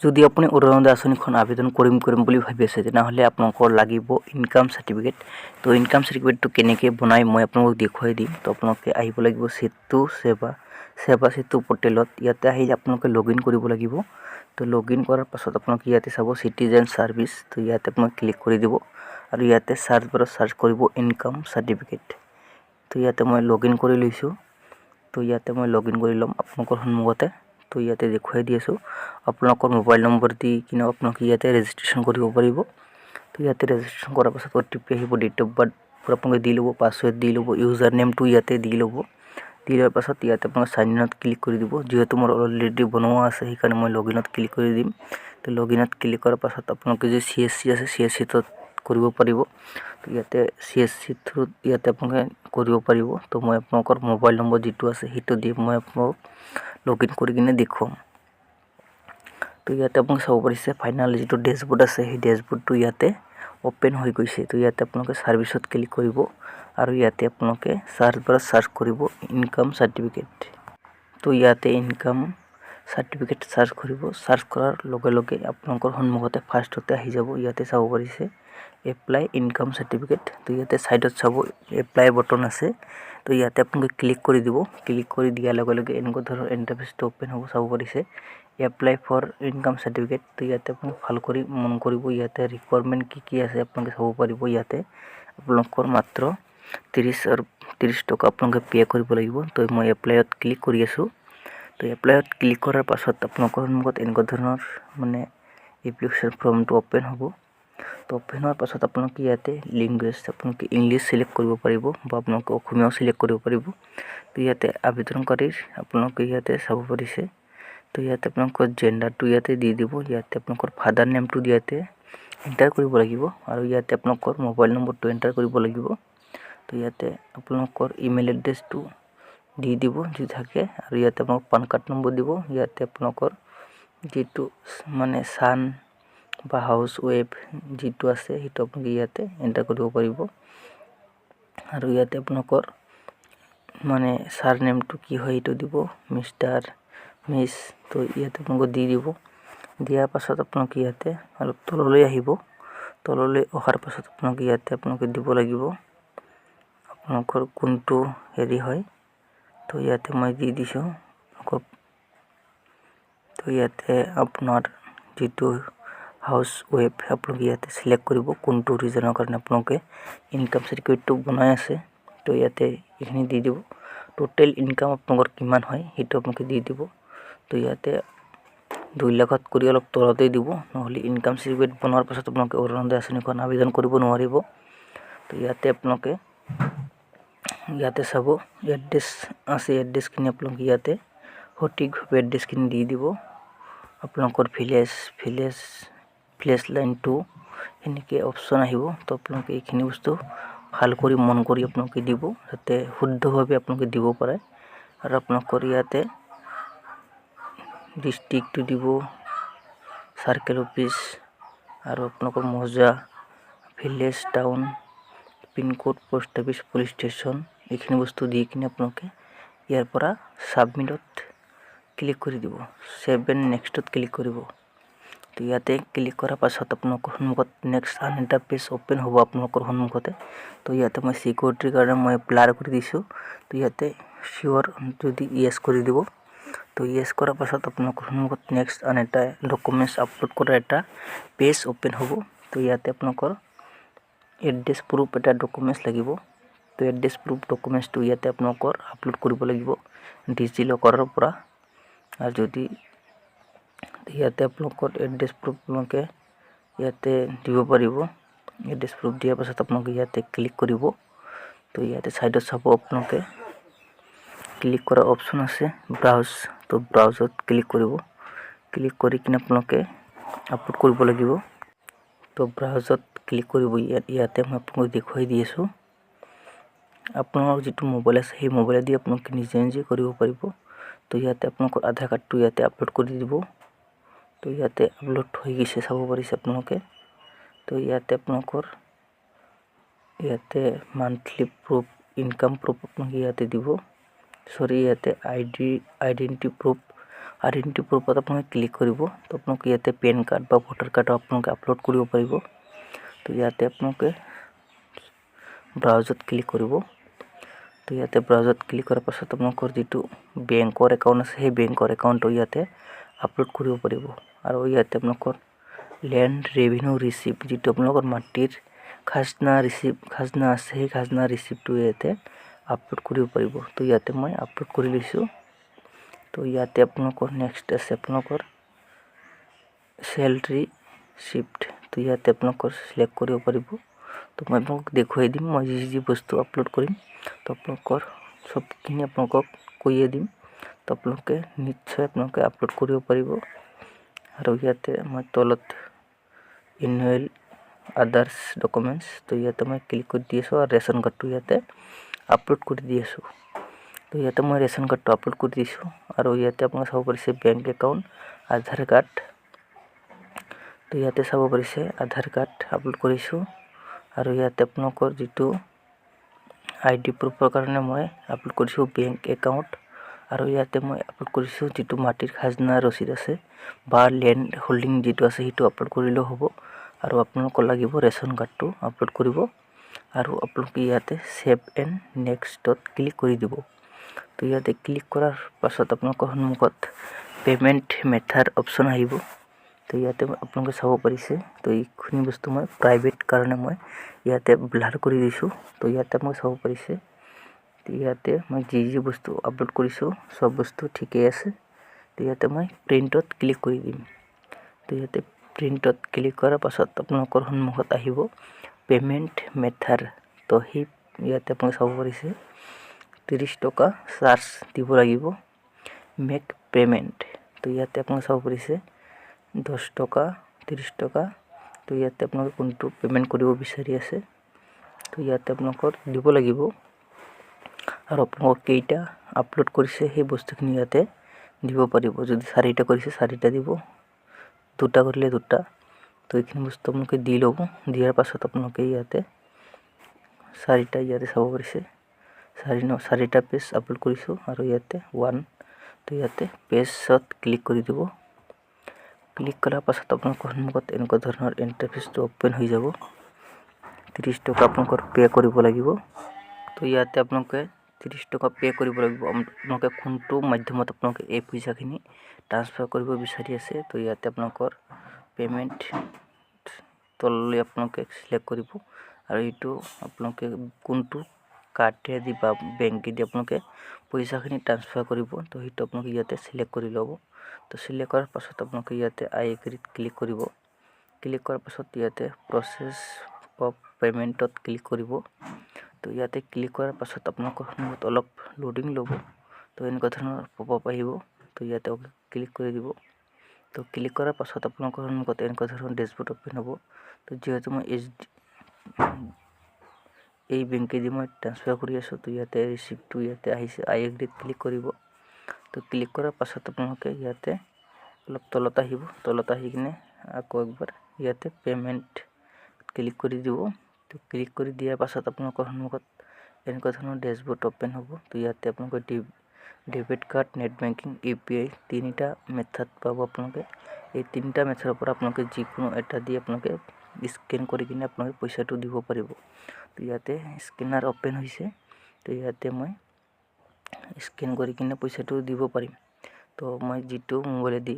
যদি আপুনি অৰুণোদয় আঁচনিখন আবেদন কৰিম কৰিম বুলি ভাবি আছে, তেনেহ'লে আপোনালোকৰ লাগিব ইনকাম চাৰ্টিফিকেট। তো ইনকাম চাৰ্টিফিকেটটো কেনেকৈ বনাই মই আপোনালোকক দেখুৱাই দিম। তো আপোনালোকে আহিব লাগিব সেতু সেৱা সেৱা সেতু পৰ্টেলত। ইয়াতে আহি আপোনালোকে লগ ইন কৰিব লাগিব। তো লগ ইন কৰাৰ পাছত আপোনালোকে ইয়াতে চাব চিটিজেন ছাৰ্ভিচ। তো ইয়াতে আপোনালোকে ক্লিক কৰি দিব আৰু ইয়াতে চাৰ্চ বাৰত চাৰ্চ কৰিব ইনকাম চাৰ্টিফিকেট। তো ইয়াতে মই লগ ইন কৰি লৈছোঁ। তো ইয়াতে মই লগ ইন কৰি ল'ম আপোনালোকৰ সন্মুখতে। তো ইয়াতে দেখুৱাই দি আছোঁ। আপোনালোকৰ মোবাইল নম্বৰ দি কিনে আপোনালোকে ইয়াতে ৰেজিষ্ট্ৰেশ্যন কৰিব পাৰিব। তো ইয়াতে ৰেজিষ্ট্ৰেশ্যন কৰাৰ পাছত অ'টিপি আহিব। ডেট অফ বাৰ্থ আপোনালোকে দি ল'ব, পাছৱৰ্ড দি ল'ব, ইউজাৰ নেমটো ইয়াতে দি ল'ব। দি লোৱাৰ পাছত ইয়াতে আপোনালোকে চাইন ইনত ক্লিক কৰি দিব। যিহেতু মোৰ অলৰেডি বনোৱা আছে, সেইকাৰণে মই লগ ইনত ক্লিক কৰি দিম। তো লগ ইনত ক্লিক কৰাৰ পাছত আপোনালোকে যে চিএছচি আছে, চিএছচিটোত কৰিব পাৰিব। তো ইয়াতে চিএছচি থ্ৰুত ইয়াতে আপোনালোকে কৰিব পাৰিব। তো মই আপোনালোকৰ মোবাইল নম্বৰ যিটো আছে, সেইটো দি মই আপোনালোকক লগ ইন কৰি কিনে দেখুৱাম। তো ইয়াতে আপোনালোকে চাব পাৰিছে, ফাইনেল যিটো ডেছবৰ্ড আছে, সেই ডেছবৰ্ডটো ইয়াতে অ'পেন হৈ গৈছে। তো ইয়াতে আপোনালোকে ছাৰ্ভিচত ক্লিক কৰিব আৰু ইয়াতে আপোনালোকে চাৰ্চ বাৰত চাৰ্চ কৰিব ইনকাম চাৰ্টিফিকেট। তো ইয়াতে ইনকাম চাৰ্টিফিকেট চাৰ্চ কৰিব। চাৰ্চ কৰাৰ লগে লগে আপোনালোকৰ সন্মুখতে ফাৰ্ষ্টতে আহি যাব। ইয়াতে চাব পাৰিছে এপ্লাই ইনকাম চাৰ্টিফিকেট। তো ইয়াতে ছাইডত চাব এপ্লাই বটন আছে। তো ইয়াতে আপোনালোকে ক্লিক কৰি দিব। ক্লিক কৰি দিয়াৰ লগে লগে এনেকুৱা ধৰণৰ ইণ্টাৰফেচটো অ'পেন হ'ব। চাব পাৰিছে এপ্লাই ফৰ ইনকাম চাৰ্টিফিকেট। তো ইয়াতে আপোনালোকে ভাল কৰি মন কৰিব, ইয়াতে ৰিকুৱাৰমেণ্ট কি কি আছে আপোনালোকে চাব পাৰিব। ইয়াতে আপোনালোকৰ মাত্ৰ 30 আৰু 30 টকা আপোনালোকে পে' কৰিব লাগিব। তো মই এপ্লাইত ক্লিক কৰি আছোঁ। তো এপ্লাইত ক্লিক কৰাৰ পাছত আপোনালোকৰ সন্মুখত এনেকুৱা ধৰণৰ মানে এপ্লিকেশ্যন ফৰ্মটো অ'পেন হ'ব। তো অ'পেন হোৱাৰ পাছত আপোনালোকে ইয়াতে লেংগুৱেজ আপোনালোকে ইংলিছ চিলেক্ট কৰিব পাৰিব বা আপোনালোকে অসমীয়াও চিলেক্ট কৰিব পাৰিব। তো ইয়াতে আবেদনকাৰীৰ আপোনালোকে ইয়াতে চাব পাৰিছে। তো ইয়াতে আপোনালোকৰ জেণ্ডাৰটো ইয়াতে দি দিব। ইয়াতে আপোনালোকৰ ফাদাৰ নেমটো ইয়াতে এণ্টাৰ কৰিব লাগিব আৰু ইয়াতে আপোনালোকৰ মোবাইল নম্বৰটো এণ্টাৰ কৰিব লাগিব। তো ইয়াতে আপোনালোকৰ ইমেইল এড্ৰেছটো দি দিব যদি থাকে আৰু ইয়াতে আপোনালোকৰ পান কাৰ্ড নম্বৰ দিব। ইয়াতে আপোনালোকৰ যিটো মানে চান বা হাউচ ৱাইফ যিটো আছে, সেইটো আপোনালোকে ইয়াতে এণ্টাৰ কৰিব পাৰিব। আৰু ইয়াতে আপোনালোকৰ মানে ছাৰ নেমটো কি হয় সেইটো দিব, মিষ্টাৰ, মিছ। তো ইয়াতে আপোনালোকে দি দিব। দিয়াৰ পাছত আপোনালোকে ইয়াতে অলপ তললৈ আহিব। তললৈ অহাৰ পাছত আপোনালোকে ইয়াতে আপোনালোকে দিব লাগিব আপোনালোকৰ কোনটো হেৰি হয়। তো ইয়াতে মই দি দিছোঁ। তো ইয়াতে আপোনাৰ যিটো হাউচ ৱাইফ, আপোনালোকে ইয়াতে চিলেক্ট কৰিব কোনটো ৰিজনৰ কাৰণে আপোনালোকে ইনকাম চাৰ্টিফিকেটটো বনাই আছে। তো ইয়াতে এইখিনি দি দিব। টোটেল ইনকাম আপোনালোকৰ কিমান হয়, সেইটো আপোনালোকে দি দিব। তো ইয়াতে 2 লাখত কৰি অলপ তলতেই দিব, নহ'লে ইনকাম চাৰ্টিফিকেট বনোৱাৰ পাছত আপোনালোকে অৰুণোদয় আঁচনিখন আবেদন কৰিব নোৱাৰিব। তো ইয়াতে আপোনালোকে ইয়াতে চাব এড্ৰেছ আছে। এড্ৰেছখিনি আপোনালোকে ইয়াতে সঠিকভাৱে এড্ৰেছখিনি দি দিব। আপোনালোকৰ ভিলেজ ভিলেজ লাইন টু সেনেকৈ অপশ্যন আহিব। তো আপোনালোকে এইখিনি বস্তু ভাল কৰি মন কৰি আপোনালোকে দিব, যাতে শুদ্ধভাৱে আপোনালোকে দিব পাৰে। আৰু আপোনালোকৰ ইয়াতে ডিষ্ট্ৰিক্টটো দিব, চাৰ্কেল অফিচ আৰু আপোনালোকৰ মৌজা, village, town, pincode, post office, police station, এইখিনি বস্তু দি কিনে আপোনালোকে ইয়াৰ পৰা ছাবমিটত ক্লিক কৰি দিব। ছেভ এণ্ড নেক্সটত ক্লিক কৰিব। তো ইয়াতে ক্লিক কৰাৰ পাছত আপোনালোকৰ সন্মুখত নেক্সট আন এটা পেজ অ'পেন হ'ব আপোনালোকৰ সন্মুখতে। তো ইয়াতে মই ছিকিউৰিটিৰ কাৰণে মই ব্লাৰ কৰি দিছোঁ। তো ইয়াতে চিয়'ৰ যদি য়েছ কৰি দিব। তো য়েছ কৰাৰ পাছত আপোনালোকৰ সন্মুখত নেক্সট আন এটা ডকুমেণ্টছ আপলোড কৰা এটা পেজ অ'পেন হ'ব। তো ইয়াতে আপোনালোকৰ এড্ৰেছ প্ৰুফ এটা ডকুমেণ্টছ লাগিব। তো এড্ৰেছ প্ৰুফ ডকুমেণ্টছটো ইয়াতে আপোনালোকৰ আপলোড কৰিব লাগিব ডিজি লকাৰৰ পৰা। আৰু যদি ইয়াতে আপোনালোকৰ এড্ৰেছ প্ৰুফ আপোনালোকে ইয়াতে দিব পাৰিব। এড্ৰেছ প্ৰুফ দিয়াৰ পাছত আপোনালোকে ইয়াতে ক্লিক কৰিব। তো ইয়াতে ছাইডত চাব, আপোনালোকে ক্লিক কৰা অপশ্যন আছে ব্ৰাউজ। তো ব্ৰাউজত ক্লিক কৰিব। ক্লিক কৰি কিনে আপোনালোকে আপলোড কৰিব লাগিব। তো ব্ৰাউজত ক্লিক কৰিব। ইয়াতে মই আপোনালোকক দেখুৱাই দি আছোঁ। আপোনালোকৰ যিটো মোবাইল আছে, সেই মোবাইলেদি আপোনালোকে নিজে নিজে কৰিব পাৰিব। তো ইয়াতে আপোনালোকৰ আধাৰ কাৰ্ডটো ইয়াতে আপলোড কৰি দিব। তো ইয়াতে আপলোড হৈ গৈছে, চাব পাৰিছে আপোনালোকে। তো ইয়াতে আপোনালোকৰ ইয়াতে মান্থলি প্ৰুফ, ইনকাম প্ৰুফ আপোনালোকে ইয়াতে দিব। চৰি, ইয়াতে আইডেণ্টিটি প্ৰুফ আইডেণ্টিটি প্ৰুফত আপোনালোকে ক্লিক কৰিব। তো আপোনালোকে ইয়াতে পেন কাৰ্ড বা ভোটাৰ কাৰ্ডো আপোনালোকে আপলোড কৰিব পাৰিব। তো ইয়াতে আপোনালোকে ব্ৰাউজত ক্লিক কৰিব। তো ইয়াতে ব্ৰাউজত ক্লিক কৰাৰ পাছত আপোনালোকৰ যিটো বেংকৰ একাউণ্ট আছে, সেই বেংকৰ একাউণ্টটো ইয়াতে আপলোড কৰিব পাৰিব। আৰু ইয়াতে আপোনালোকৰ লেণ্ড ৰেভিনিউ ৰিচিপ্ট, যিটো আপোনালোকৰ মাটিৰ খাজনা ৰিচিপ্ট, খাজনা আছে, সেই খাজনা ৰিচিপ্টটো ইয়াতে আপলোড কৰিব পাৰিব। তো ইয়াতে মই আপলোড কৰি লৈছোঁ। তো ইয়াতে আপোনালোকৰ নেক্সট আছে আপোনালোকৰ চেলাৰী ৰিচিপ্ট। তো ইয়াতে আপোনালোকৰ চিলেক্ট কৰিব পাৰিব। তো মই আপোনালোকক দেখুৱাই দিম, মই যি যি বস্তু আপলোড কৰিম। তো আপোনালোকৰ চবখিনি আপোনালোকক কৈয়ে দিম। তো আপোনালোকে নিশ্চয় আপোনালোকে আপলোড কৰিব পাৰিব। আৰু ইয়াতে মই তলত এনুৱেল আদাৰ্ছ ডকুমেণ্টছ, তো ইয়াতে মই ক্লিক কৰি দি আছোঁ আৰু ৰেচন কাৰ্ডটো ইয়াতে আপলোড কৰি দি আছোঁ। তো ইয়াতে মই ৰেচন কাৰ্ডটো আপলোড কৰি দিছোঁ। আৰু ইয়াতে আপোনালোকে চাব পাৰিছে বেংক একাউণ্ট, আধাৰ কাৰ্ড। তো ইয়াতে চাব পাৰিছে আধাৰ কাৰ্ড আপলোড কৰিছোঁ। আৰু ইয়াতে আপোনালোকৰ যিটো আইডি প্ৰুফৰ কাৰণে মই আপলোড কৰিছোঁ বেংক একাউণ্ট। আৰু ইয়াতে মই আপলোড কৰিছোঁ যিটো মাটিৰ খাজনা ৰচিদ আছে বা লেণ্ড হোল্ডিং যিটো আছে, সেইটো আপলোড কৰিলেও হ'ব। আৰু আপোনালোকৰ লাগিব ৰেচন কাৰ্ডটো আপলোড কৰিব। আৰু আপোনালোকে ইয়াতে ছেভ এণ্ড নেক্সটত ক্লিক কৰি দিব। তো ইয়াতে ক্লিক কৰাৰ পাছত আপোনালোকৰ সন্মুখত পে'মেণ্ট মেথড অপশ্যন আহিব। তো ইয়াতে আপোনালোকে চাব পাৰিছে। তো এইখিনি বস্তু মই প্ৰাইভেট কাৰণে মই ইয়াতে ব্লাৰ কৰি দিছোঁ। তো ইয়াতে আপোনালোকে চাব পাৰিছে। তো ইয়াতে মই যি যি বস্তু আপলোড কৰিছোঁ, চব বস্তু ঠিকেই আছে। তো ইয়াতে মই প্ৰিণ্টত ক্লিক কৰি দিম। তো ইয়াতে প্ৰিণ্টত ক্লিক কৰাৰ পাছত আপোনালোকৰ সন্মুখত আহিব পে'মেণ্ট মেথড। তো সেই ইয়াতে আপোনালোকে চাব পাৰিছে, 30 টকা চাৰ্জ দিব লাগিব। Make payment. তো ইয়াতে আপোনালোকে চাব পাৰিছে 10 টকা, 30 টকা। তো ইয়াতে আপোনালোকে কোনটো পে'মেণ্ট কৰিব বিচাৰি আছে, তো ইয়াতে আপোনালোকৰ দিব লাগিব। আৰু আপোনালোকৰ কেইটা আপলোড কৰিছে, সেই বস্তুখিনি ইয়াতে দিব পাৰিব। যদি চাৰিটা কৰিছে, চাৰিটা দিব, দুটা কৰিলে দুটা। তো এইখিনি বস্তু আপোনালোকে দি ল'ব। দিয়াৰ পাছত আপোনালোকে ইয়াতে চাৰিটা, ইয়াতে চাব পাৰিছে চাৰি ন চাৰিটা পেজ আপলোড কৰিছোঁ। আৰু ইয়াতে ওৱান। তো ইয়াতে পেজত ক্লিক কৰি দিব। ক্লিক কৰাৰ পাছত আপোনালোকৰ সন্মুখত এনেকুৱা ধৰণৰ ইণ্টাৰফেচটো অ'পেন হৈ যাব। 30 টকা আপোনালোকৰ পে' কৰিব লাগিব। তো ইয়াতে আপোনালোকে 30 টকা পে' কৰিব লাগিব। আপোনালোকে কোনটো মাধ্যমত আপোনালোকে এই পইচাখিনি ট্ৰান্সফাৰ কৰিব বিচাৰি আছে, তো ইয়াতে আপোনালোকৰ পে'মেণ্ট তললৈ আপোনালোকে চিলেক্ট কৰিব। আৰু এইটো আপোনালোকে কোনটো কাৰ্ডেদি বা বেংকেদি আপোনালোকে পইচাখিনি ট্ৰান্সফাৰ কৰিব, তো সেইটো আপোনালোকে ইয়াতে চিলেক্ট কৰি ল'ব। তো চিলেক্ট কৰাৰ পাছত আপোনালোকে ইয়াতে আই এগ্ৰীত ক্লিক কৰিব। ক্লিক কৰাৰ পাছত ইয়াতে প্ৰচেছ অফ পে'মেণ্টত ক্লিক কৰিব। তো ইয়াতে ক্লিক কৰাৰ পাছত আপোনালোকৰ সন্মুখত অলপ লোডিং ল'ব। তো এনেকুৱা ধৰণৰ পপ আপ আহিব। তো ইয়াতে ক্লিক কৰি দিব। তো ক্লিক কৰাৰ পাছত আপোনালোকৰ সন্মুখত এনেকুৱা ধৰণৰ ডেছবৰ্ড অ'পেন হ'ব। তো যিহেতু মই এইচ ডি এই বেংকেদি মই ট্ৰান্সফাৰ কৰি আছোঁ, তো ইয়াতে ৰিচিপ্টটো ইয়াতে আহিছে। আই এগ্ৰীত ক্লিক কৰিব। তো ক্লিক কৰাৰ পাছত আপোনালোকে ইয়াতে অলপ তলত আহিব। তলত আহি কিনে আকৌ একবাৰ ইয়াতে পে'মেণ্ট ক্লিক কৰি দিব। তো ক্লিক কৰি দিয়াৰ পাছত আপোনালোকৰ সন্মুখত এনেকুৱা ধৰণৰ ডেছবৰ্ড অ'পেন হ'ব। তো ইয়াতে আপোনালোকে debit card, net banking, UPI তিনিটা মেথড পাব আপোনালোকে। এই তিনিটা মেথডৰ পৰা আপোনালোকে যিকোনো এটা দি আপোনালোকে স্কেন কৰি কিনে আপোনালোকে পইচাটো দিব পাৰিব। তো ইয়াতে স্কেনাৰ অ'পেন হৈছে। তো ইয়াতে মই স্কেন কৰি কিনে পইচাটো দিব পাৰিম। তো মই যিটো মোবাইলেদি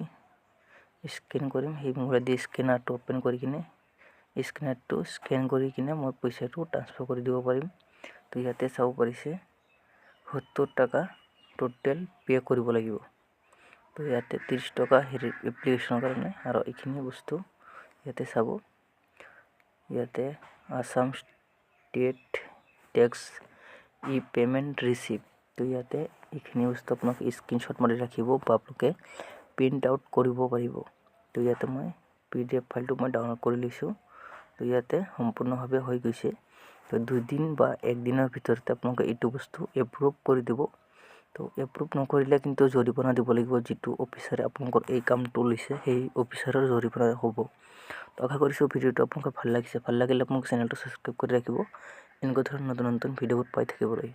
স্কেন কৰিম, সেই মোবাইলেদি স্কেনাৰটো অ'পেন কৰি কিনে, স্কেনাৰটো স্কেন কৰি কিনে মই পইচাটো ট্ৰান্সফাৰ কৰি দিব পাৰিম। তো ইয়াতে চাব পাৰিছে, 70 টকা টোটেল পে' কৰিব লাগিব। তো ইয়াতে 30 টকা হেৰি এপ্লিকেশ্যনৰ কাৰণে। আৰু এইখিনি বস্তু ইয়াতে চাব, ইয়াতে Assam State Tax e payment receipt। তো ইয়াতে এইখিনি বস্তু আপোনালোকে স্ক্ৰীনশ্বট মাৰি ৰাখিব বা আপোনালোকে প্ৰিণ্ট আউট কৰিব পাৰিব। তো ইয়াতে মই পিডিএফ ফাইলটো মই ডাউনলোড কৰি লৈছোঁ। তো ইয়াতে সম্পূৰ্ণভাৱে হৈ গৈছে। তো দুদিন বা একদিনৰ ভিতৰতে আপোনালোকে এইটো বস্তু এপ্ৰুভ কৰি দিব। তো এপ্ৰুভ নকৰিলে কিন্তু জৰিমনা দিব লাগিব। যিটো অফিচাৰে আপোনালোকৰ এই কামটো লৈছে, সেই অফিচাৰৰ জৰিমনা হ'ব। তো আশা কৰিছোঁ ভিডিঅ'টো আপোনালোকৰ ভাল লাগিছে। ভাল লাগিলে আপোনালোকে চেনেলটো ছাবস্ক্ৰাইব কৰি ৰাখিব, এনেকুৱা ধৰণৰ নতুন নতুন ভিডিঅ'বোৰ পাই থাকিবলৈ।